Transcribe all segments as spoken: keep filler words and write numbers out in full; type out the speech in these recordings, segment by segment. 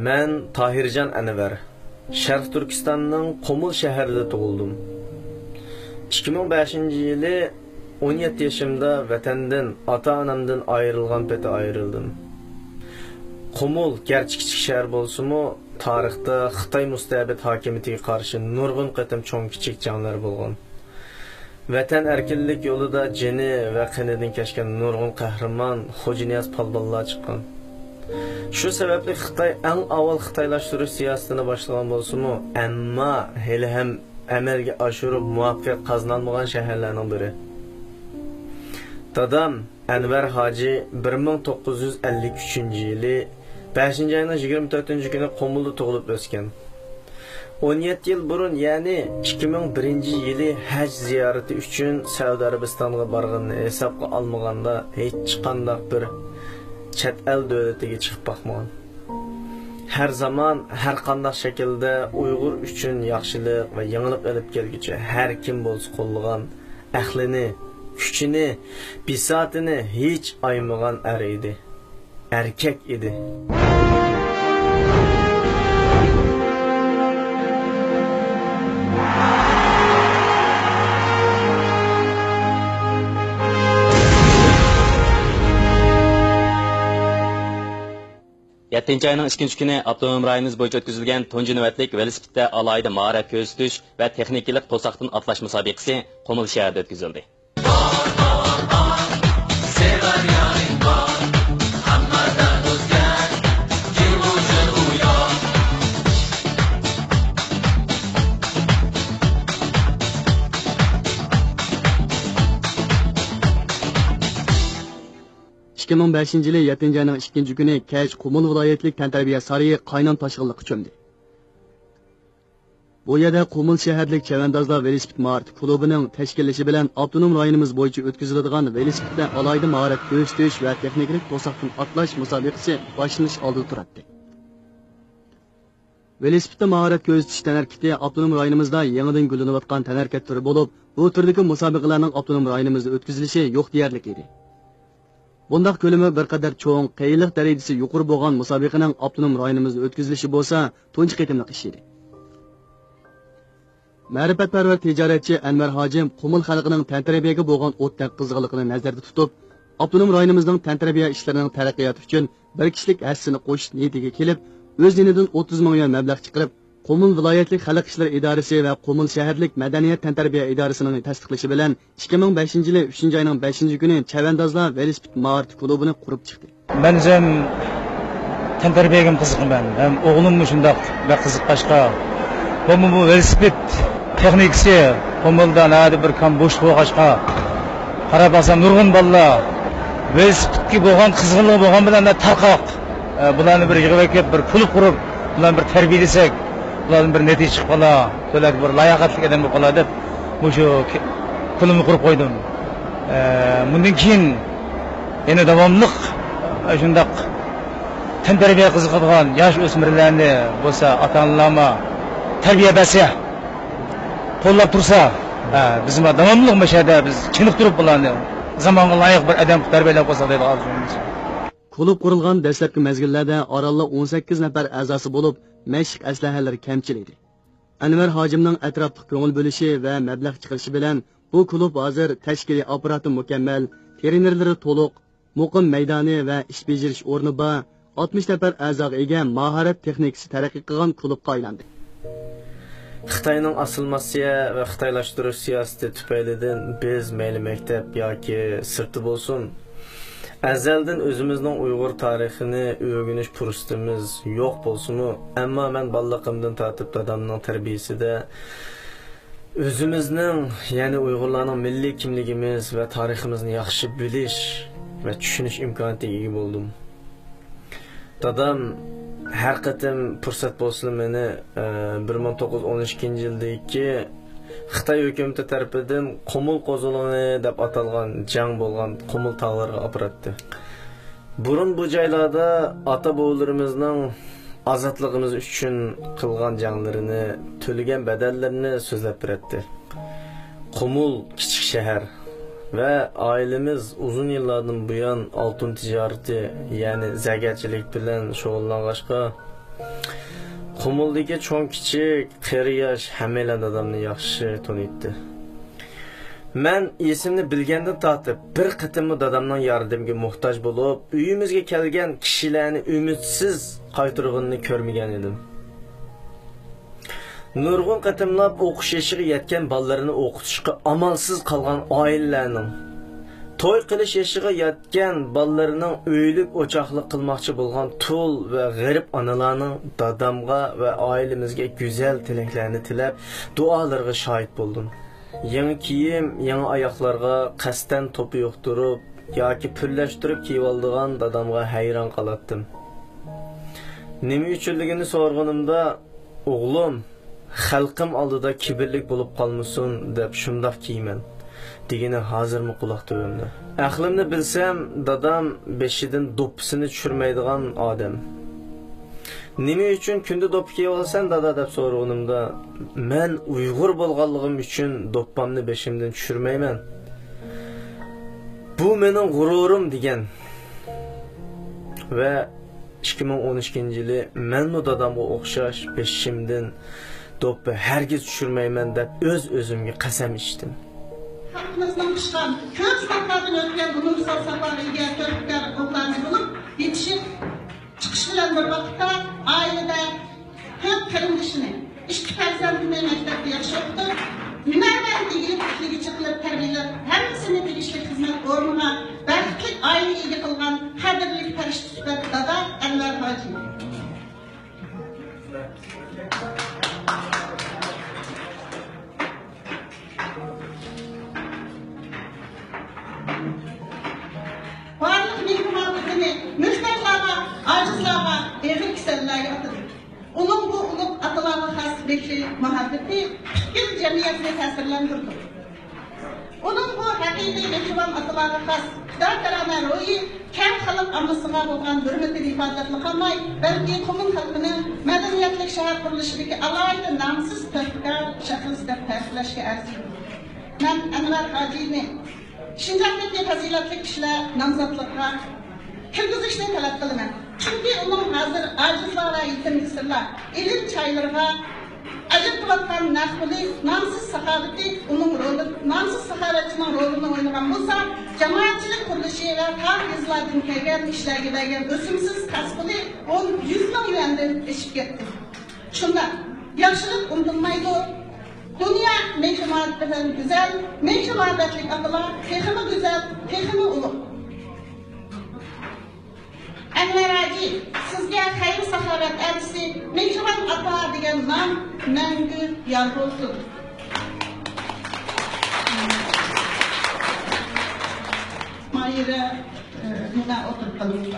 مەن تاھىرجان ئەنۋەر. شەرقىي تۈركىستاننىڭ قۇمۇل شەھىرىدە تۇغۇلدۇم. ئىككى مىڭ بەشىنچى يىلى ئون يەتتە يېشىمدا ۋەتەندىن، ئاتا-ئانامدىن ئايرىلغان پېتى ئايرىلدىم. قۇمۇل گەرچە كىچىك شەھەر بولسىمۇ، تارىختا خىتاي مۇستەبىت ھاكىمىيىتىگە قارشى نۇرغۇن قېتىم چوڭ-كىچىك جەڭلەر بولغان. ۋەتەن ئەركىنلىك يولىدا جېنى ۋە قېنىدىن كەچكەن نۇرغۇن قەھرىمان خوجانىياز پالۋانلار چىققان. شۇ سەۋەبلىك خىتاي ئەڭ ئاۋۋال خىتايلاشتۇرۇش سىياسىتىنى باشلىغان بولسىمۇ، ئەمما ھېلىھەم ئەمەلگە ئاشۇرۇپ مۇۋەپپەقىيەت قازىنالمىغان شەھەرلەرنىڭ بىرى. دادام ئەنۋەر ھاجى بىر مىڭ توققۇز يۈز ئەللىك ئۈچىنچى يىلى بەشىنچى ئاينىڭ يىگىرمە تۆتىنچى كۈنى قۇمۇلدا تۇغۇلۇپ ئۆسكەن. ئون يەتتە يىل بۇرۇن، يەنى ئىككى مىڭ بىرىنچى يىلى ھەج زىيارىتى ئۈچۈن سەئۇدى ئەرەبىستانغا بارغىنىنى ھېسابقا ئالمىغاندا، ھېچقانداق بىر چەت ئەل دۆلىتىگە چىقىپ باقمىغان. ھەر زامان، ھەر قانداق شەكىلدە ئۇيغۇر ئۈچۈن ياخشىلىق ۋە يېڭىلىق ئېلىپ كەلگۈچى ھەر كىم بولسا قوللىغان، ئەقلىنى، كۈچىنى، بىساتىنى ھېچ ئايىمىغان ئەر ئىدى. ئەركەك ئىدى. يەتتىنچى ئاينىڭ ئىككىنچى كۈنى ئاپتونوم رايونىمىز بويىچە ئۆتكۈزۈلگەن تۇنجى نۆۋەتلىك ۋېلىسىپىتتە ئالاھىدە ماھارەت كۆرسىتىش ۋە تېخنىكىلىق توساقتىن ئاتلاش مۇسابىقىسى قۇمۇل شەھىرىدە ئۆتكۈزۈلدى. ئىككى مىڭ بەشىنچى يىلى يەتتىنچى ئاينىڭ ئىككىنچى كۈنى كەچ قۇمۇل ۋىلايەتلىك تەنتەربىيە سارىيى قاينام تاشقىنلىققا چۆمدى. بۇ يەردە قۇمۇل شەھەرلىك چەۋەندازلار ۋېلىسىپىت ماھارىتى كۇلۇبىنىڭ تەشكىللىشى بىلەن ئاپتونوم رايونىمىز بويىچە ئۆتكۈزۈلىدىغان ۋېلىسىپىتتە ئالاھىدە ماھارەت كۆرسىتىش ۋە تېخنىكىلىق توساقتىن ئاتلاش مۇسابىقىسى باشلىنىش ئالدىدا تۇراتتى. ۋېلىسىپىتتە ماھارەت كۆرسىتىش تەنھەرىكىتى ئاپتونوم رايونىمىزدا يېڭىدىن گۈللىنىۋاتقان تەنھەرىكەت تۈرى بولۇپ، بۇ تۈردىكى مۇسابىقىلەرنىڭ ئاپتونوم رايونىمىزدا ئۆتكۈزۈلۈشى يوق دېيەرلىك ئىدى. بۇنداق كۆلىمى بىر قەدەر چوڭ، قىيىنلىق دەرىجىسى يۇقىرى بولغان مۇسابىقىنىڭ ئاپتونوم رايونىمىزدا ئۆتكۈزۈلۈشى بولسا تۇنجى قېتىملىق ئىش ئىدى. مەرىپەتپەرۋەر تىجارەتچى ئەنۋەر ھاجىم قۇمۇل خەلقىنىڭ تەنتەربىيەگە بولغان ئوتتەك قىزغىنلىقىنى نەزەردە تۇتۇپ، ئاپتونوم رايونىمىزنىڭ تەنتەربىيە ئىشلىرىنىڭ تەرەققىياتى ئۈچۈن بىر كىشىلىك ھەسسىسىنى قوشۇش نىيىتىگە كېلىپ، ئۆز يېنىدىن ئوتتۇز مىڭ يۈەن مەبلەغ چىقىرىپ، قۇمۇل ۋىلايەتلىك خەلق ئىشلىرى ئىدارىسى ۋە قۇمۇل شەھەرلىك مەدەنىيەت تەنتەربىيە ئىدارىسىنىڭ تەستىقلىشى بىلەن، ئىككى مىڭ بەشىنچى يىلى ئۈچىنچى ئاينىڭ بەشىنچى كۈنى چەۋەندازلار ۋېلىسىپىت ماھارىتى كۇلۇبىنى قۇرۇپ چىقتى. مەن ئۆزۈم تەنتەربىيەگە ھەم قىزىقىمەن، ھەم ئوغلۇممۇ شۇنداق بەك قىزىققاچقا، بۇمۇ بۇ ۋېلىسىپىت تېخنىكىسى قۇمۇلدا ناھايىتى بىر كام بوشلۇق بولغاچقا، قاراپ باقسام نۇرغۇن بالىلار ۋېلىسىپىتكە بولغان قىزغىنلىقى بولغان بىلەن تارقاق. ئە، بۇلارنى بىر يىغىۋېلىپ، بىر كۇلۇب قۇرۇپ، بۇلارنى بىر تەربىيەلىسەك، بۇلاردىن بىر نەتىجە چىقىپ قالار، بۇلار بىر لاياقەتلىك ئادەم بولۇپ قالار دەپ، مۇشۇ كۇلۇبنى قۇرۇپ قويدۇم. ئە، بۇندىن كېيىن يەنە داۋاملىق، ئە، شۇنداق تەنتەربىيە قىزىقىدىغان ياش ئۆسمۈرلەرنى بولسا ئاتا-ئانىلارمۇ تەربىيە بەرسە، قوللاپ تۇرسا، ھە، بىزمۇ داۋاملىق مۇشۇ يەردە بىز چېنىقتۇرۇپ بۇلارنى زامانغا لايىق بىر ئادەم قىلىپ تەربىيەلەپ قويساق دەيدىغان ئارزۇيىمىز. كۇلۇب قۇرۇلغان دەسلەپكى مەزگىللەردە ئارانلا ئون سەككىز نەپەر ئەزاسى بولۇپ، مەشىق ئەسلىھەلىرى كەمچىل ئىدى. ئەنۋەر ھاجىمنىڭ ئەتراپلىق كۆڭۈل بۆلۈشى ۋە مەبلەغ چىقىرىشى بىلەن بۇ كۇلۇب ھازىر تەشكىلىي ئاپپاراتى مۇكەممەل، ترېنېرلىرى تولۇق، مۇقىم مەيدانى ۋە ئىش بېجىرىش ئورنى بار، ئاتمىش نەپەر ئەزاغا ئىگە ماھارەت تېخنىكىسى تەرەققىي قىلغان كۇلۇبقا ئايلاندى. خىتاينىڭ ئاسسىمىلياتسىيە ۋە خىتايلاشتۇرۇش سىياسىتى تۈپەيلىدىن بىز مەيلى مەكتەپ ياكى سىرتى بولسۇن، ئەزەلدىن ئۆزىمىزنىڭ ئۇيغۇر تارىخىنى ئۆگىنىش پۇرسىتىمىز يوق بولسىمۇ، ئەمما مەن بالىلىقىمدىن تارتىپ دادامنىڭ تەربىيىسىدە ئۆزىمىزنىڭ، يەنى ئۇيغۇرلارنىڭ مىللىي كىملىكىمىز ۋە تارىخىمىزنى ياخشى بىلىش ۋە چۈشىنىش ئىمكانىيىتىگە ئىگە بولدۇم. دادام ھەر قېتىم پۇرسەت بولسىلا مېنى، ئە، بىر مىڭ توققۇز يۈز ئون ئىككىنچى يىلدىكى خىتاي ھۆكۈمىتى تەرىپىدىن قۇمۇل قوزغىلىڭى دەپ ئاتالغان جەڭ بولغان قۇمۇل تاغلىرىغا ئاپىراتتى. بۇرۇن بۇ جايلاردا ئاتا-بوۋىلىرىمىزنىڭ ئازادلىقىمىز ئۈچۈن قىلغان جەڭلىرىنى، تۆلىگەن بەدەللىرىنى سۆزلەپ بېرەتتى. قۇمۇل كىچىك شەھەر ۋە ئائىلىمىز ئۇزۇن يىللاردىن بۇيان ئالتۇن تىجارىتى، يەنى زەرگەرچىلىك بىلەن شۇغۇللانغاچقا، قۇمۇلدىكى چوڭ-كىچىك، قېرى-ياش ھەممەيلەن دادامنى ياخشى تونۇيتتى. مەن ئېسىمنى بىلگەندىن تارتىپ، بىر قېتىممۇ دادامنىڭ ياردىمىگە موھتاج بولۇپ، ئۆيىمىزگە كەلگەن كىشىلەرنى ئۈمىدسىز قايتۇرغىنىنى كۆرمىگەن ئىدىم. نۇرغۇن قېتىملاپ ئوقۇش يېشىغا يەتكەن بالىلىرىنى ئوقۇتۇشقا ئامالسىز قالغان ئائىلىلەرنىڭ، توي قىلىش يېشىغا يەتكەن بالىلىرىنىڭ ئۆيلۈك ئوچاقلىق قىلماقچى بولغان تۇل ۋە غېرىب ئانىلارنىڭ دادامغا ۋە ئائىلىمىزگە گۈزەل تىلەكلەرنى تىلەپ، دۇئالىرىغا شاھىت بولدۇم. يېڭى كىيىم، يېڭى ئاياغلارغا قەستەن توپا يۇقتۇرۇپ ياكى پۈرلەشتۈرۈپ كىيىۋالىدىغان دادامغا ھەيران قالاتتىم. نېمە ئۈچۈنلۈكىنى سورىغىنىمدا، «ئوغلۇم، خەلقىم ئالدىدا كىبىرلىك بولۇپ قالمىسۇن» دەپ شۇنداق كىيىمەن، دېگىنى ھازىرمۇ قۇلاق تۈۋىمدە. ئەقلىمنى بىلسەم، دادام بېشىدىن دوپپىسىنى چۈشۈرمەيدىغان ئادەم. «نېمە ئۈچۈن كۈندە دوپپا كىيىۋالىسەن، دادا؟» دەپ سورىغىنىمدا، «مەن ئۇيغۇر بولغانلىقىم ئۈچۈن دوپپامنى بېشىمدىن چۈشۈرمەيمەن. بۇ مېنىڭ غۇرۇرۇم» دېگەن. ۋە ئىككى مىڭ ئون ئىككىنچى يىلى مەنمۇ دادامغا ئوخشاش بېشىمدىن دوپپا ھەرگىز چۈشۈرمەيمەن دەپ ئۆز-ئۆزۈمگە قەسەم ئىچتىم. خەلقىمىزنىڭ پىشقان، كۆپ سىناقلاردىن ئۆتكەن ئۇنىۋېرسال ساپاغا ئىگە تۆھپىكار ئوغلانى بولۇپ يېتىشىپ چىقىش بىلەن بىر ۋاقىتتا، ئائىلىدە تۆت قېرىندىشىنى، ئىككى پەرزەنتىنى مەكتەپتە ياخشى ئوقۇتۇپ، ھۈنەرۋەن ئىگىلىك تىكلىگۈچى قىلىپ تەربىيەلەپ، ھەممىسىنى تېگىشلىك خىزمەى ئورنىغا، بەختلىك ئائىلە ئىگە قىلغان قەدىرلىك پەرىشتە سۈپەت دادا ئەنۋەر ھاجى. بارلىق مېھرىبانلىقىنى موھتاجلارغا، ئاجىزلارغا، ئېغىر كېسەللەرگە ئاتىدى. ئۇنىڭ بۇ ئۇلۇغ ئاتىلارغا خاس مېھرى، مۇھەببىتى پۈتكۈل جەمئىيەتنى تەسىرلەندۈرىدۇ. ئۇنىڭ بۇ ھەقىقىي مېھرىبان ئاتىلارغا خاس پىداكارانە روھى كەڭ خەلق ئاممىسىغا بولغان ھۆرمىتىنى ئىپادىلەپلا قالماي، بەلكى قۇمۇل خەلقىنىڭ مەدەنىيەتلىك شەھەر قۇرۇلۇشىدىكى ئالاھىدە نامسىز تۆھپىكار شەخس دەپ تەرىپلەشكە ئەرزىيدۇ. مەن ئەنۋەر ھاجىنى شىنجاڭدىكى پەزىلەتلىك كىشىلەر نامزاتلىقىغا كىرگۈزۈشنى تەلەپ قىلىمەن. چۈنكى ئۇنىڭ ھازىر ئاجىزلار ۋە يېتىم يېسىرلار، ئېلىم چايلىرىغا ئاجرىتىۋاتقان نەق پۇلى، نامسىز ساخاۋىتى، ئۇنىڭ رولى، نامسىز ساخاۋەتچىنىڭ رولىنى ئوينىغان بولسا، جامائەتچىلىك قۇرۇلۇشى ۋە تاغ يېزىلاردىن كەلگەن كىشىلەرگە بەرگەن ئۆسۈمسىز قەرز پۇلى ئون، يۈز مىڭ يۈەندىن ئېشىپ كەتتى. شۇنداق، ياخشىلىق ئۇنتۇلمايدۇ. دۇنيا مېھرى-مۇھەببىتى بىلەن گۈزەل، مېھرى-مۇھەببەتلىك ئاتىلار تېخىمۇ گۈزەل، تېخىمۇ ئۇلۇغ. ئەنۋەر ھاجى، سىزگە خەير-ساخاۋەت ئەلچىسى، مېھرىبان ئاتا دېگەن نام مەڭگۈ يار بولسۇن. ماھىرە، ئە، مانا ئولتۇرۇپ قالىمىز.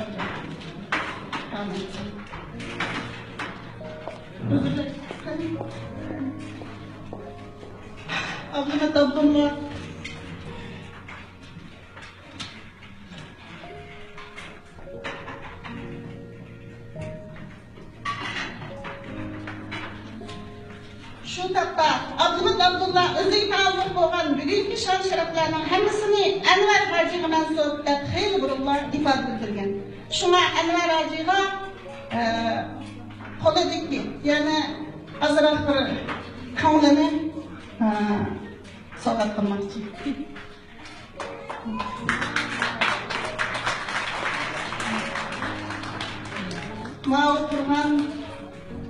ئابلىمىت ئابدۇللا. شۇ تاپتا ئابلىمىت ئابدۇللا ئۆزىگە تەئەللۇق بولغان بۈگۈنكى شان-شەرەپلەرنىڭ ھەممىسىنى ئەنۋەر ھاجىغا مەنسۇپ دەپ خېلى بۇرۇنلا ئىپادە بىلدۈرگەن. شۇڭا ئەنۋەر ھاجىغا، ئە، قولىدىكى، يەنى ئازراق بىر كۆڭلىنى، ئە، سوۋغات قىلماقچى. ماۋۇ تۇرغان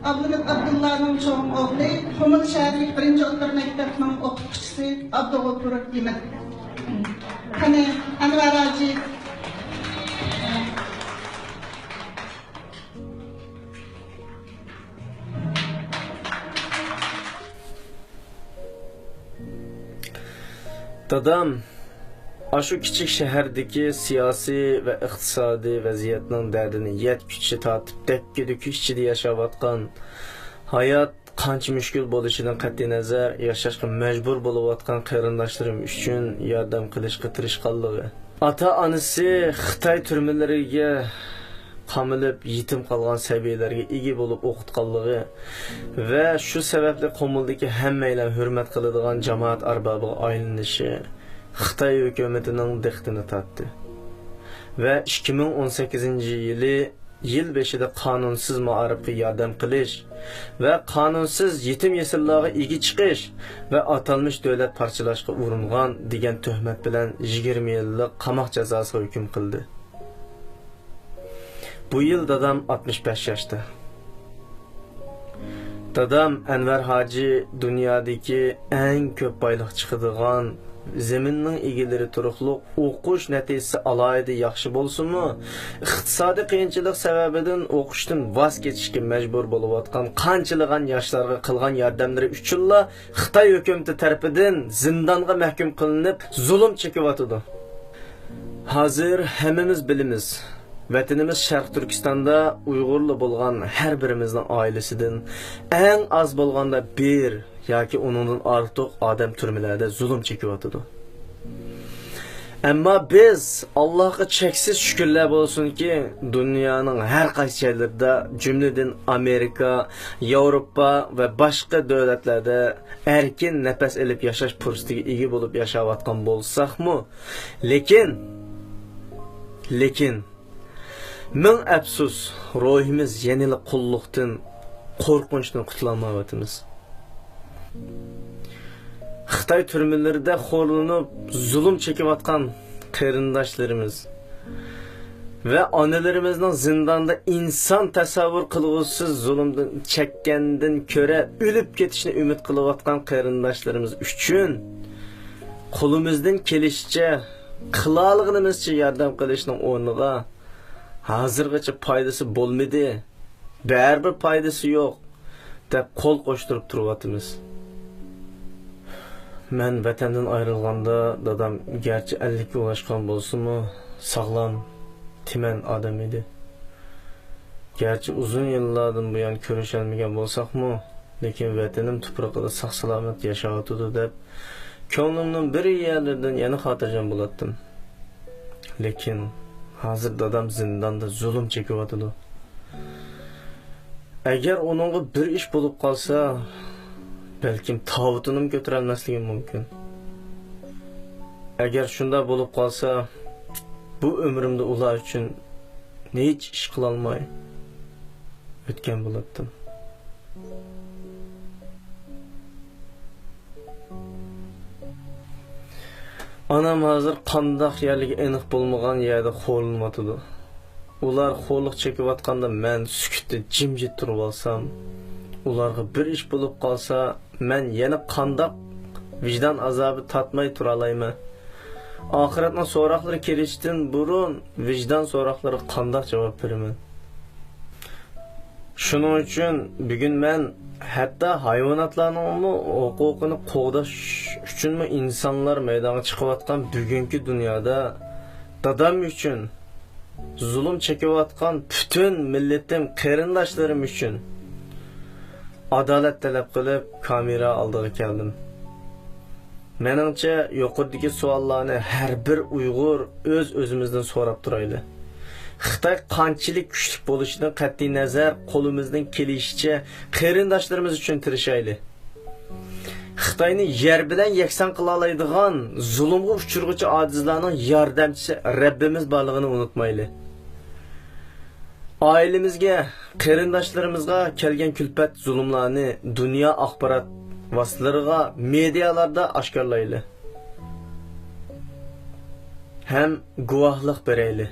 ئابلىمىت ئابدۇللانىڭ چوڭ ئوغلى، قۇمۇل شەھەرلىك بىرىنچى ئوتتۇرا مەكتەپنىڭ ئوقۇتقۇچىسى ئابدۇغوپۇر ئىمىن. قېنى، ئەنۋەر ھاجى. دادام ئاشۇ كىچىك شەھەردىكى سىياسىي ۋە ئىقتىسادىي ۋەزىيەتنىڭ دەردىنى يەتكۈچە تارتىپ، دەككە-دۈككە ئىچىدە ياشاۋاتقان، ھايات قانچە مۈشكۈل بولۇشىدىن قەتئىينەزەر، ياشاشقا مەجبۇر بولۇۋاتقان قېرىنداشلىرىم ئۈچۈن ياردەم قىلىشقا تىرىشقانلىقى، ئاتا-ئانىسى خىتاي تۈرمىلىرىگە قامىلىپ، يېتىم قالغان سەبىيلەرگە ئىگە بولۇپ ئوقۇتقانلىقى ۋە شۇ سەۋەبلىك قۇمۇلدىكى ھەممەيلەن ھۆرمەت قىلىدىغان جامائەت ئەربابىغا ئايلىنىشى خىتاي ھۆكۈمىتىنىڭ دىققىتىنى تارتتى ۋە ئىككى مىڭ ئون سەككىزىنچى يىلى يىل بېشىدا قانۇنسىز مائارىپقا ياردەم قىلىش، ۋە قانۇنسىز يېتىم يېسىرلارغا ئىگە چىقىش ۋە ئاتالمىش دۆلەت پارچىلاشقا ئۇرۇنغان دېگەن تۆھمەت بىلەن يىگىرمە يىللىق قاماق جازاسىغا ھۆكۈم قىلدى. بۇ يىل دادام ئاتمىش بەش ياشتا. دادام ئەنۋەر ھاجى دۇنيادىكى ئەڭ كۆپ بايلىق چىقىدىغان، زېمىننىڭ ئىگىلىرى تۇرۇقلۇق، ئوقۇش نەتىجىسى ئالاھىدە ياخشى بولسىمۇ، ئىقتىسادىي قىيىنچىلىق سەۋەبىدىن ئوقۇشتىن ۋاز كېچىشكە مەجبۇر بولۇۋاتقان قانچىلىغان ياشلارغا قىلغان ياردەملىرى ئۈچۈنلا خىتاي ھۆكۈمىتى تەرىپىدىن زىندانغا مەھكۇم قىلىنىپ، زۇلۇم چېكىۋاتىدۇ. ھازىر ھەممىمىز بىلىمىز، ۋەتىنىمىز شەرقىي تۈركىستاندا ئۇيغۇرلا بولغان ھەر بىرىمىزنىڭ ئائىلىسىدىن ئەڭ ئاز بولغاندا بىر ياكى ئۇنىڭدىن ئارتۇق ئادەم تۈرمىلەردە زۇلۇم چېكىۋاتىدۇ. ئەمما بىز، ئاللاھقا چەكسىز شۈكۈرلەر بولسۇنكى، دۇنيانىڭ ھەر قايسى جايلىرىدا، جۈملىدىن ئامېرىكا، ياۋروپا ۋە باشقا دۆلەتلەردە ئەركىن نەپەس ئېلىپ ياشاش پۇرسىتىگە ئىگە بولۇپ ياشاۋاتقان بولساقمۇ، لېكىن، لېكىن، مىڭ ئەپسۇس، روھىمىز يەنىلا قۇللۇقتىن، قورقۇنچتىن قۇتۇلالمايۋاتىمىز. خىتاي تۈرمىلىرىدە خورلىنىپ، زۇلۇم چېكىۋاتقان قېرىنداشلىرىمىز ۋە ئانىلىرىمىزنىڭ زىنداندا ئىنسان تەسەۋۋۇر قىلغۇسىز زۇلۇمدىن چەككەندىن كۆرە ئۆلۈپ كېتىشنى ئۈمىد قىلىۋاتقان قېرىنداشلىرىمىز ئۈچۈن قولىمىزدىن كېلىشىچە، قىلالىغىنىمىزچە ياردەم قىلىشنىڭ ئورنىغا، ھازىرغىچە پايدىسى بولمىدى، بەرىبىر پايدىسى يوق، دەپ قول قوشتۇرۇپ تۇرۇۋاتىمىز. مەن ۋەتەندىن ئايرىلغاندا دادام گەرچە ئەللىككە ئۇلاشقان بولسىمۇ، ساغلام، تىمەن ئادەم ئىدى. گەرچە ئۇزۇن يىللاردىن بۇيان كۆرۈشەلمىگەن بولساقمۇ، لېكىن ۋەتىنىم تۇپرىقىدا ساق-سالامەت ياشاۋاتىدۇ دەپ، كۆڭلۈمنىڭ بىر يەرلىرىدىن يەنە خاتىرجەم بولاتتىم. لېكىن ھازىر دادام زىنداندا زۇلۇم چېكىۋاتىدۇ. ئەگەر ئۇنىڭغا بىر ئىش بولۇپ قالسا، بەلكىم تاۋۇتىنىمۇ كۆتۈرەلمەسلىكىم مۇمكىن. ئەگەر شۇنداق بولۇپ قالسا، بۇ ئۆمرۈمدە ئۇلار ئۈچۈن ھېچ ئىش قىلالماي ئۆتكەن بولاتتىم. ئانام ھازىر قانداق يەرلىكى ئېنىق بولمىغان يەردە خورلىنىۋاتىدۇ. ئۇلار خورلۇق چېكىۋاتقاندا مەن سۈكۈتتە جىمجىت تۇرۇۋالسام، ئۇلارغا بىر ئىش بولۇپ قالسا، مەن يەنە قانداق ۋىجدان ئازابى تارتماي تۇرالايمەن؟ ئاخىرەتنىڭ سوراقلىرى كېلىشتىن بۇرۇن ۋىجدان سوراقلىرىغا قانداق جاۋاب بېرىمەن؟ شۇنىڭ ئۈچۈن بۈگۈن مەن ھەتتا ھايۋاناتلارنىڭمۇ ھوقۇقىنى قوغداش ئۈچۈنمۇ ئىنسانلار مەيدانغا چىقىۋاتقان بۈگۈنكى دۇنيادا دادام ئۈچۈن، زۇلۇم چېكىۋاتقان پۈتۈن مىللىتىم، قېرىنداشلىرىم ئۈچۈن ئادالەت تەلەپ قىلىپ، كامېرا ئالدىغا كەلدىم. مېنىڭچە، يۇقىرىدىكى سوئاللارنى ھەر بىر ئۇيغۇر ئۆز-ئۆزىمىزدىن سوراپ تۇرايلى. خىتاي قانچىلىك كۈچلۈك بولۇشىدىن قەتئىينەزەر، قولىمىزدىن كېلىشىچە قېرىنداشلىرىمىز ئۈچۈن تىرىشايلى. خىتاينى يەر بىلەن يەكسان قىلالايدىغان، زۇلۇمغا ئۇچرىغۇچى ئاجىزلارنىڭ ياردەمچىسى رەببىمىز بارلىقىنى ئۇنتۇمايلى. ئائىلىمىزگە، قېرىنداشلىرىمىزغا كەلگەن كۈلپەت، زۇلۇملارنى دۇنيا ئاخبارات ۋاسىتىلىرىغا، مېدىيالاردا ئاشكارىلايلى ھەم گۇۋاھلىق بېرەيلى.